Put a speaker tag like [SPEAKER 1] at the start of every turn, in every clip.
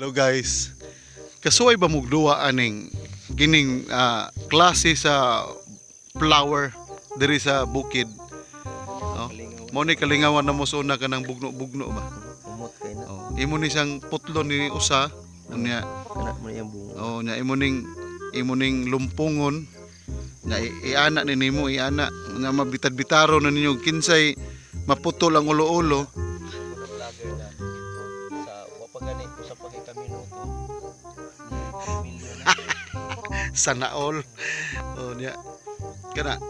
[SPEAKER 1] Hello guys. Kasuway ba mugduwa aning kining klase sa flower diri sa bukid? Oh. Mao ni kalingawan na mo sa una kanang bugno-bugno ba.
[SPEAKER 2] Umot kay na.
[SPEAKER 1] Oh, imo ni siyang putlo ni usa unya.
[SPEAKER 2] Kana mo iyang bunga.
[SPEAKER 1] Oh, nya imo ning lumpungon nya iana ni nimo iana nga mabitad-bitaro na ninyo kinsay maputol ang ulo-ulo.
[SPEAKER 2] Mga vlogger na sa wa pa gani sa pa kay ka minuto. Milyon na.
[SPEAKER 1] Sana all. Oh, nya kana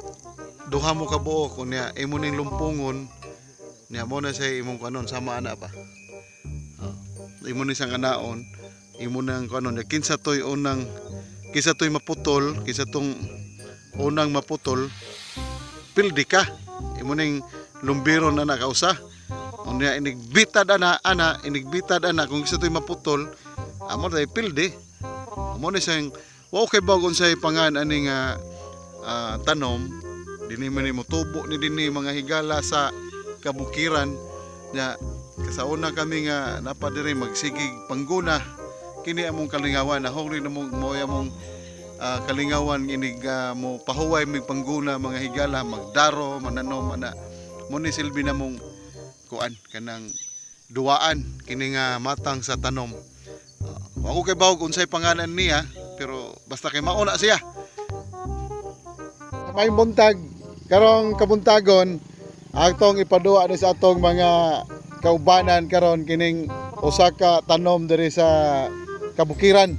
[SPEAKER 1] duha mo ka buok, unya imo ning lumpungon nya mo na say imong kanon sama ana pa. Oh, imo ni siyang anaon, imo nang kanon nya kinsa toy unang, kinsa toy maputol, kinsa tong unang maputol, pildi ka. Imo ning lumbiron na nakausa, unya inigbitad ana ana inigbitad ana, kung kinsa toy maputol, amo tay pildi. Amo ni siyang wa kay bagon say pangan ani nga tanom dinhi man ni motubo ni dinhi, mga higala, sa kabukiran. Nya kasauna kami nga napa diri magsigig pangguna, kini among kalingawan. Nahong rin among mo among kalingawan inig mo pahuway mig pangguna, mga higala, magdaro mananom ana. Mo ni silbi namong kuan kanang duwaan kini nga matang sa tanom. Ako kay bawog unsay pangalan niya, pero basta kay mauna siya. May buntag karong kabuntagon, atong ipaduwa ni sa atong mga kaubanan karon kining usa ka tanom diri sa kabukiran.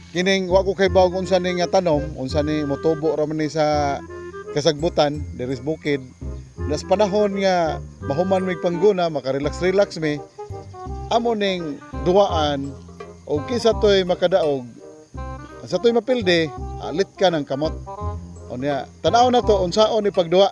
[SPEAKER 1] Kining wa ko kay bawog unsa ni nga tanom, unsa ni, motubo ra man ni sa kasagbutan diri sa bukid. Nas panahon nga mahuman mig pangguna, makarelax-relax mi, amo ning duwaan og kinsa toy makadaog sa toy mapildi, alit ka ng kamot. Unya, tanaw na to unsaon ni pagduwa.